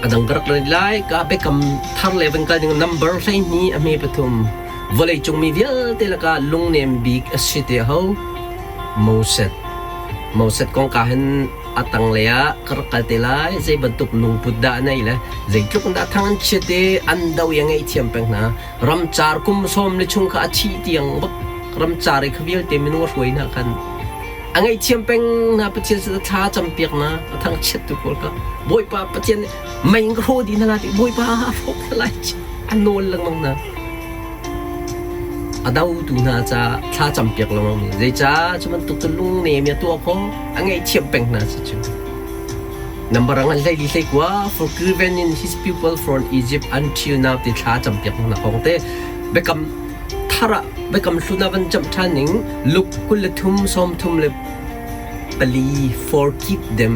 A dang ka rak rat lai. Ka biakam thar le van kal ding number 12 a hme pathum. Vawleicung mi vialte lakah lungnem bik a si te ho? Moses. Moses kong ka hin a tanglei ah ka rak kal te lai. Zei bantuk lungput dah a nei le zeitluk in dah thang an chiat i an do i a ngaihthiam peng hna. Ramcar kum sawm le chung kha a thih tiang bak ramcar i kha vialte minung a hruai hna khan a ngaihthiam peng hna. Pathian sin a thla campiak hna. A thangchiat tu pawl kha Bawipa Pathian nih mei in ka hrawh dih hna lai ti Bawipa a hrawk hna lai a nawl lengmang hna. A dotu hna ca thla campiak lengmang mi zeicah cu bantuk cu lungnem i a tuah khawh a ngaihthiam peng hna si cu. Number ang hlei li hlei kua for preventing his people from Egypt until now ti thla campiak hna kong te biakam thar ah biakam hlun ah van camh ṭhan ning Luke 23 34 forgive them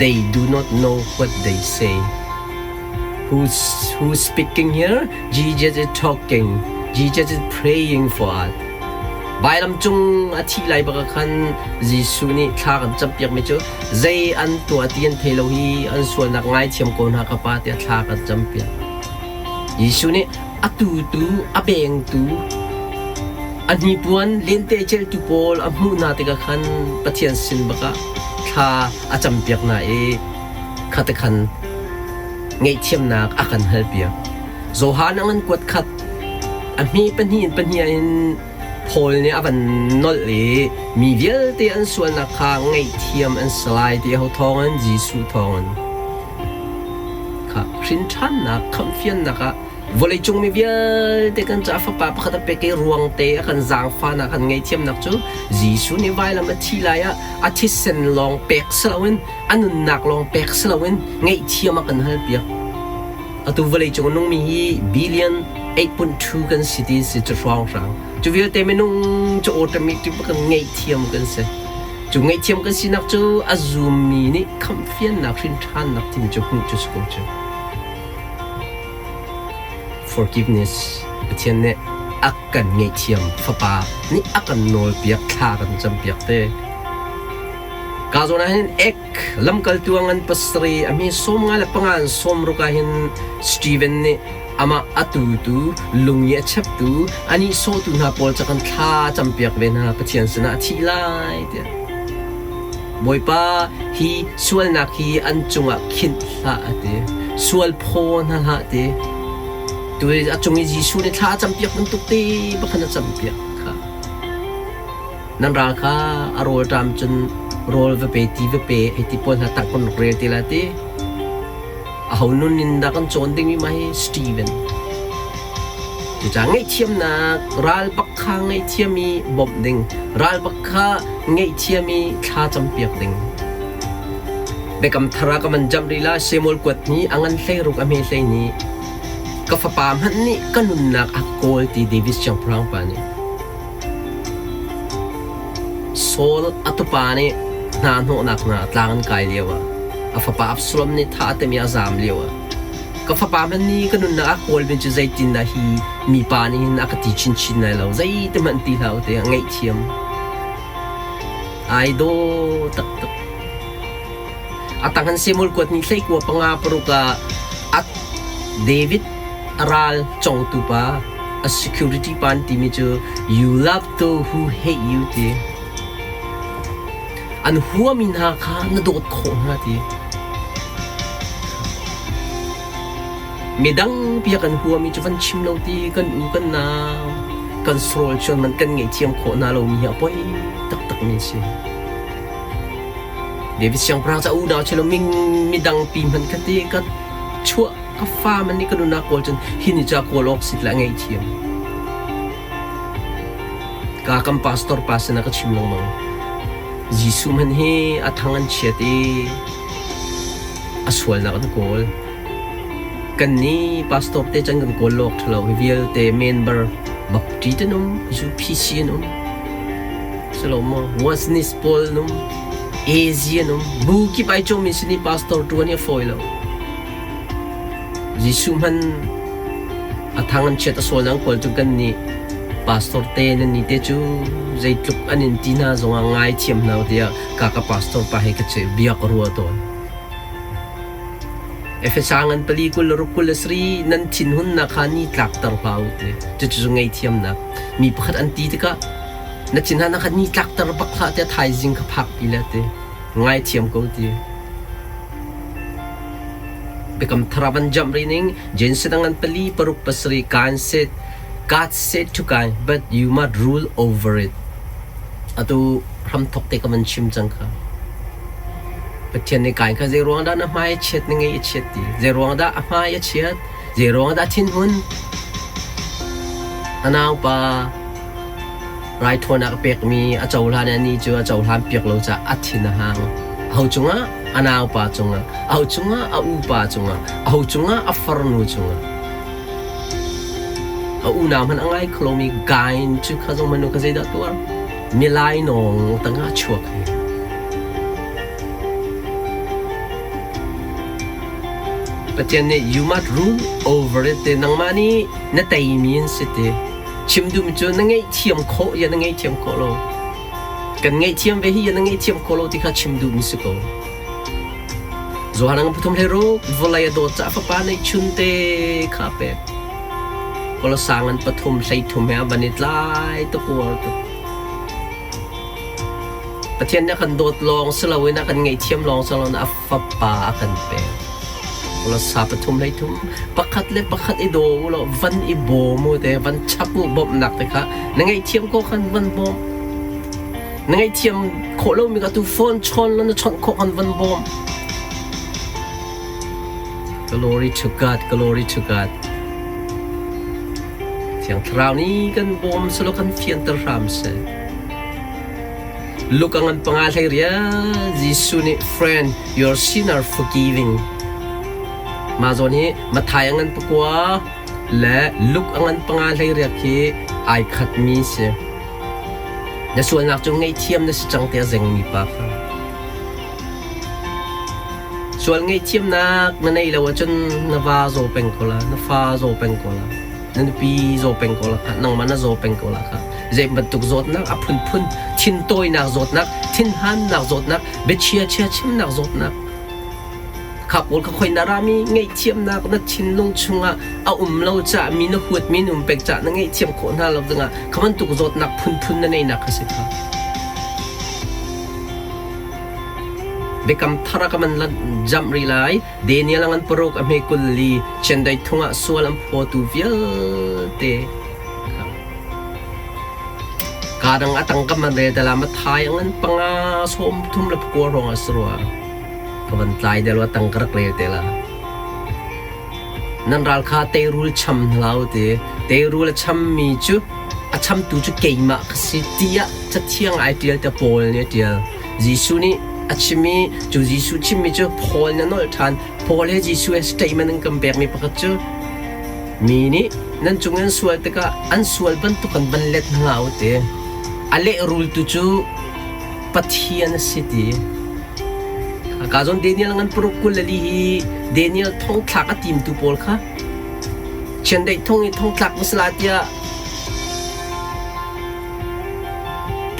they do not know what they say. Who's who's speaking here? Jesus is talking. Jesus is praying for us. Vailam cung a thih lai bak ah khan Jesuh nih thla kan campiakmi cu zei an tuah ti an thei lo hi an sualnak ngaithiam ko hna ka pa tiah thla kan campiak. Jesuh nih a tutu a bengtu a hnipuan lente celtu pawl a hmuh hna tikah khan Pathian sin bakah thla a campiak hna i khate khan ngaihthiamnak a kan halpiak. Johan a ngan kuat khat a hme pahnih in pahnih in Paul nih a van nolh i mi vialte an sualnak kha ngaihthiam an si lai ti ho thawngin Jesuh thawngin kha hrinṭhannak khamhfiannak ah vawleicung mi vialte kan caah fapa pakhat a pek i ruangte a kan zaangfahnak kan ngaihthiamnak cu Jesuh nih vailam a thi lai ah a thisen lawng pek si loin a nunnak lawng pek si loin ngaihthiam a kan halpiak. Atu vawleicung a nungmi hi billion 8.2 kan si ti si cu hrawnghrang. Cu vialte minung cu automatic kan ngaihthiam kan si. Cu ngaihthiam kan sinak cu a zummi nih khamhfiannak hrinṭhannak timi cu hmuh cu si ko cu. Forgiveness Pathian nih a kan ngaihthiam fapa nih a kan nawlpiak thla kan campiak te. Ka zawn ah hin ek Lamkaltu a ngan pasarih a hme 55 in 60 ah hin Steven nih amah a tutu lung i a cheptu a nihsawhtu hna pawl cu kan thla campiak ve hna Pathian sinah a thih lai tiah. Bawipa hi sualnak hi an cungah khinh hlah a ti. Sual phaw hna hlah a ti. Tu a cung i Jesuh nih thla a campiak bantuk te bakhan a campiak kha. Nan ral kha a rawlṭam cun rawl va pe, ti va pe, hei ti pawl hna tak kan rak rel te lai ti. Aho nun in dah kan cawn dingmi mah hi Steven. Cucaah ngaihthiamnak ral bak kha ngaihthiam i bawmh ding, ral bak kha ngaihthiam i thla campiak ding. Biakam thar ah ka van jamh rih la Samuel kuat ni a ngan hlei ruk a hme hlei ni ka fapa hmanh nih ka nunnak a kawl ti David siangpahrang pa nih Saul a tupa nih hna hnawhnak hna tlang an kai lioah a fapa Absalom nih thah a timh i a zaam lioah ka fapa hmanh nih ka nunnak a kawlmi cu zeitindah hi mipa nih hin a ka ti chinchin lai lo zeitihmanh ti hlah u tiah ngaihthiam ai daw taktak. A tang an Samuel kuat ni hlei kua panga paruk ah at David a ral congtu pa a security pa an timi cu you love to who hate you ti an huami hna kha na dawt khawh hna ti midang pia kan huami cu van chim lo ti kan u kan nau kan srawl chuan man kan ngei thiam khawh hna lomi hi a poi taktak mi si. David siangpahrang ca unau chelo ming midang pi hman kha ti ka chuah ka fa man nih ka nunak kawl cun hi ni ca kawl awk sit la ngei thiam ka kam pastor pa sinah ka chim lengmang Jesuh man hi a thang an chiat i a sualnak an kawl kan ni pastor te chan kan kawl lawk thalo hi vialte member baptist an um UPC an um Silo maw Wasnis pawl an um, AZ an um, bu kip ai cawmi sin i pastor ṭuan hi a fawi lo. Jesuh hman a thang an chiat a sual nang kawl cu kan nih pastor te nan ni te cu zeitluk an in ti hna zongah ngai thiam hna tiah ka ka pastor pa he ka ce bia ka ruah tawn. Efesa ngan pali 26 23 nan thinhunnak kha ni tlakter hlah u ti. Cucu ngaihthiamnak. Mi pakhat an ti tikah na thinhunnak kha ni tlakter bak hlah tiah thaizing kha phak pi le ti. Ngaithiam ko ti. Biakam thar ah van jump rih ning Jensen ngan pali paruk pasarih Cain said God said to Cain but you must rule over it. Atu hramthok te ka van chim cang kha. Pathian nih Kain kha zei ruang dah na hmai a chiat na ngei a chiat ti? Zei ruang dah a hmai a chiat? Zei ruang dah a thinhun? A naupa raithawinak a pekmi a cohlan i anih cu a cohlan piak lo caah a thin a hang. Aho cungah? A naupa cungah. Aho cungah? A upa cungah. Aho cungah? A farnu cungah. A unau hmanh a ngai kho lomi Kain cu kha zong manu kha zeidah tuar? Milai nawng tangah chuak hi. Pathian nih you must rule over it te nangmah nih na teimi an si te. Chim duhmi cu na ngaihthiam khawh ya na ngaihthiam khawh lo. Kan ngaihthiam ve hi ya na ngaihthiam khawh lo ti kha chim duhmi si ko. Johan ang pathum hlei ruk vawlei a dawt caah fapa neihchun te kha a pek. Kolosang an pathum hlei thum he a van i tlai tuk uar tuk. Pathian nih a kan dawt lawng si loin a kan ngaihthiam lawng si loin a fapa a kan pek. Kolosa pathum hlei thum pakhat le pakhat i daw u law van i bawm u te van chap u bawmhnak te kha na ngaihthiam ko khan van bawm. Na ngaihthiam khawh lomi kha tu phone chawn law na chawnh khawh khan van bawm. Glory to God, glory to God. Thiang Thlarau nih kan bawm selaw kan fianter hram seh. Luka ngan panga hlei ria Jesuh nih friend your sin are forgiving. Mah zawn hi Matthai a ngan pakua le Luke a ngan panga hlei riak hi ai khatmi si. Na sualnak cu ngaihthiam na si cang tiah zengmi pa kha. Sual ngaihthiamnak na neih lo ahcun na va zaw peng ko la, na fa zaw peng ko la, na nupi zaw peng ko la kha, nangmah na zaw peng ko la kha. Zei bantuk zawtnak a phunphun, thintawinak zawtnak, thinhannak zawtnak, biachia chia chimnak zawtnak, Kha pawl kha khoi na rami ngaihthiamnak na thinlung chungah a um lo caah mi na huatmi na um pek caah na ngaihthiam khawh hna lo dingah kha bantuk zawtnak phunphun na neihnak kha si kha. Biakam thar a ka man jamh rih lai. Daniel a ngan paruk a hme 24 chiandeih thung ah sual an phawtu vialte Kaa dang a tang ka man re dala ma thai a ngan panga sawm thum le pakua hrawng a si rua. Ka van tlai deuh la tang ka rak rel te la. Nan ral kha teirul cham hna u ti. Teirul a chammi cu a chamtu cu keimah ka si tiah Cathiang ai ṭial te Paul nih a ṭial. Jesuh nih a chim i cu Jesuh chimmi cu Paul nih a nolh ṭhan. Paul he Jesuh he statement an kan pekmi pakhat cu mi nih nan cung an sual tikah an sual bantuk an van let hna u ti. A lehrultu cu Pathian a si ti. Ka zawn Daniel ngan paruk 24 hi Daniel thongthlak a timtu pawl kha chiandeih thong i thongthlak masala tiah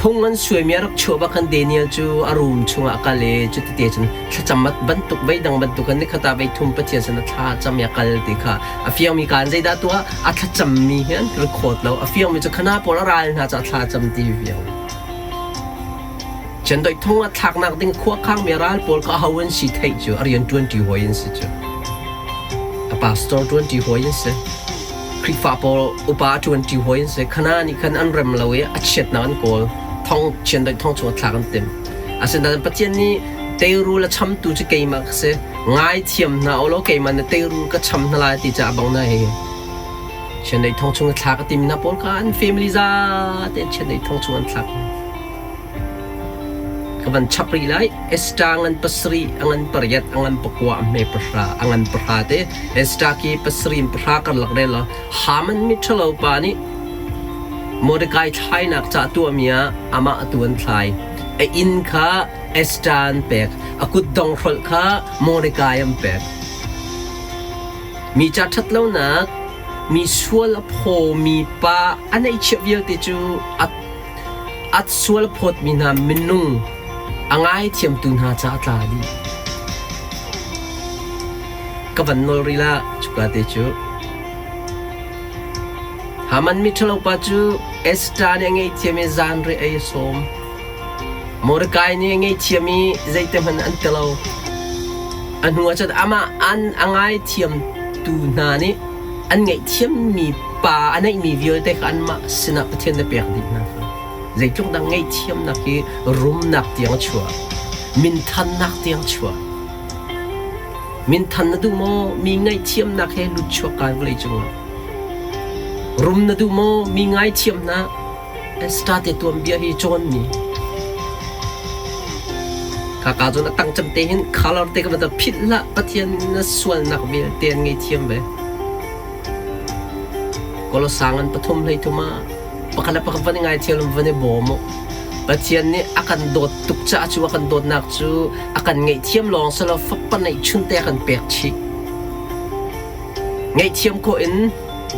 phung an suaimi a rak chuah bak khan Daniel cu a room chungah a kal i cutite cun thlacam bantuk veidang bantuk khan nikhat ah veithum Pathian sin a thla cam i a kal ti kha a fiangmi kaan zeidah tuah a thlacammi hi an record lo a fiangmi cu khana pawl a ral hna caah thla cam ti fiang. Chiandeih thong a thlaknak ding khuakhangmi ral pawl kha aho an si theih cu a rian ṭuanṭi hawi an si cu. A pastor ṭuanṭi hawi an si. Khrihfa pawl upa ṭuanṭi hawi an si. Khana nih khan an rem lo i a chiatnak an kawl. Thong chiandeih thong chung a thlak an timh. Asinain Pathian nih teirul a chamtu cu keimah ka si. Ngaithiam hna u law keimah na teirul ka cham hna lai ti caah bang na hi. Chiandeih thong chung a thlak a timi hna pawl kha an family za tein chiandeih thong chung an thlak. Ka van chap rih lai. Esther ngan pasarih, a ngan pariat, a ngan pakua, a hme pahra, a ngan pahra te. Esther ki pasarih in pahra karlak rel law Haman miṭhalo pa nih Mordecai thlainak ca tuahmi ah amah tu an thlai. A inn kha Esther an pek. A kutdong hrolh kha Mordecai an pek. Mi ca ṭhat lonak, mi sual a phawmi pa a neihchiah vialte cu a a sual phawtmi hna minung a ngaithiamtu hna ca a tla dih. Ka van nawl rih la cuka te cu. Haman miṭhalo pa cu Esther nih a ngaihthiam i zanriah ei a sawm. Mordecai nih a ngaihthiam i zeite hmanh an ti lo. A hnuah cun amah an a ngaithiamtu hna nih an ngaihthiammi pa a neihmi vialte kha anmah sinah Pathian nih a pek dih hna kha. Zeitluk dah ngaihthiamnak hi rumnak tiang a chuah, minthannak tiang a chuah. Minthan na duh maw? Mi ngaihthiamnak he lut chuak kai vawlei cungah. Rum na duh maw? Mi ngaithiamnak Esther te tuanbia hi cawnmi. Kaka cun a tang cem te hin color te ka va philh hlah Pathian na sualnak vialte an ngei ve. Kolosang an pathum hlei thum ah pakhat le pakhat van i ngaithiam van i bawm u. Pathian nih a kan dawt tuk caah cu a kan dawtnak cu a kan ngaihthiam lawng si lo fapa neihchun te a kan pek chih. Ngaihthiam khawh in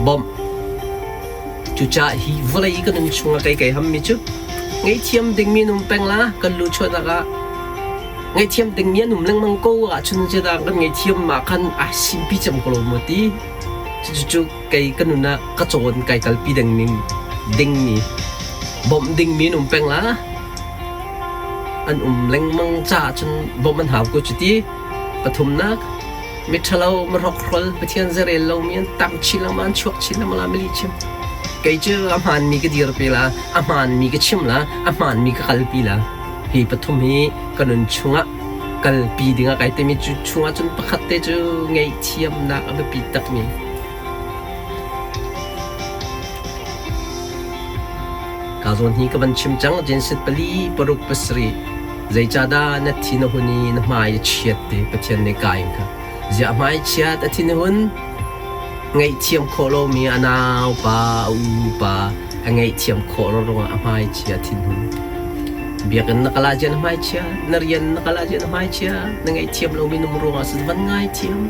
bawmh. Cucaah hi vawlei i ka nun chungah kei kai hammi cu ngaihthiam dingmi an um peng la kan lu chuahnak ah ngaihthiam dingmi an um lengmang ko ahcun zeidah kan ngaihthiam ah khan ai simpi cem ko lo maw ti. Cucu kei ka nun ah ka cawn kai kalpi dingmi dingmi bawmh dingmi an um peng la. An um lengmang caah cun bawmh an hau ko cu ti. Pathumnak miṭhalo mihrokhrawl Pathian zeirel lomi an tam chin lengmang an chuak chin lengmang la mili chim. Kei cu a hmaanmi ka dirpi la, a hmaanmi ka chim la, a hmaanmi ka kalpi la. Hi pathum hi ka nun chungah kalpi dingah kai timi cu chungah cun pakhat te cu ngaihthiamnak a biapi takmi. Ka zawn hi ka van chim cang Genesis pali paruk pasarih zeicahdah na thin a hun i na hmai a chiat ti Pathian nih Kain kha ziah hmai chiat a thin a hun ngaihthiam khawh lomi a naupa a upa a ngaihthiam khawh lo ruangah a hmai chia thinhun biakinn na kal ahcun na hmai chia na rian na kal ahcun na hmai chia na ngaihthiam lomi num ruangah cun van ngaithiam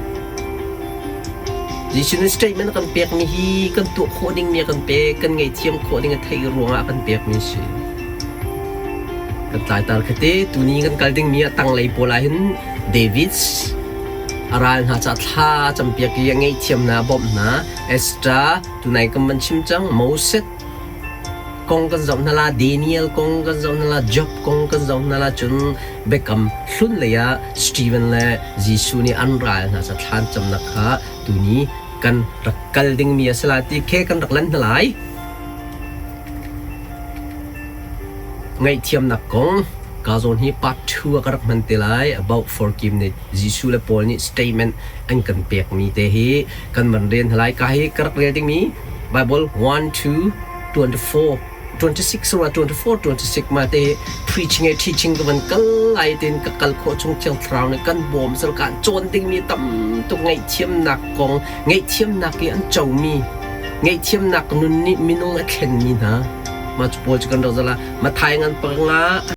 Jesuh nih statement a kan pekmi hi kan tuah khawh dingmi a kan pek, kan ngaihthiam khawh ding a theih ruangah a kan pekmi a si. Kan tlaitar khate tuni kan kal dingmi a tanglei pawl ah hin David a ral hna ca thla campiak i a ngaihthiam hna, a bawmh hna. Esther tunai kan van chim cang, Moses kong kan zoh hna la, Daniel kong kan zoh hna la, Job kong kan zoh hna la, cun Biakam hlun lei ah Steven le Jesuh nih an ral hna ca thlan camnak kha tuni kan rak kal dingmi a si lai ti khe kan rak lan hna lai. Ngaihthiamnak kong ka zawn hi part 2 ah ka rak hman te lai about forgiveness Jesuh le Paul nih statement an kan pekmi te hi kan van rel hna lai. Ka hi ka rak rel dingmi Bible 1 2 24 26 rua 24 26 ma te preaching e teaching ka van kal lai tin ka kal khawh chung thiang thlarau nih kan bawm sal kan cawn dingmi tam tuk ngaihthiamnak kong ngaihthiamnak i an comi ngaihthiamnak nun nih minung a thlenmi hna ma cu pawl cu kan rak zala Mathai ngan panga.